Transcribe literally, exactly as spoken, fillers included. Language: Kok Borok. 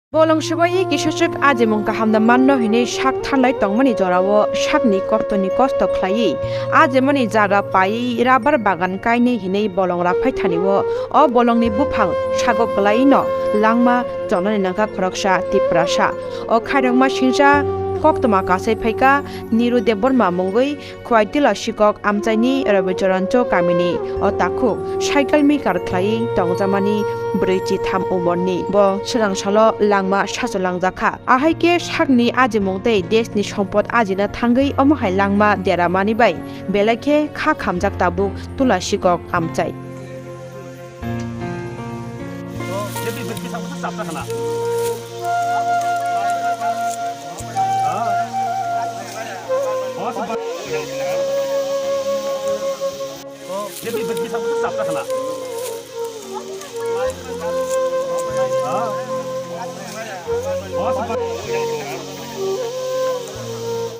Bolong swbaiwi kisachwk ajimung kahamda manno hinwi sak thanlai tongmani jorao sakni kostoni kosto khlaiwi ajimani jaga paiwi rabar bagan kainwi hinwi bolong raphai thanio. O bolongni buphang sago kwlaiwino langma chonani nangkha khoroksa Tiprasa. O khairokma singcha koktwma kasai phaikha Niru Debbarma mungwi Khwaitila Sikok amchaini Rabicharan Chowk kamini o takhuk cycle mikar khlaiwi tongjamani brwi chitham umorni. Bo swkang salo langma sachulangjak kha. Ahai khe sakni ajimung tei deshni sompot ajina thangwi omo hai langma deramani bai belai khe kha khamjak tabuk Tula Sikok amchai.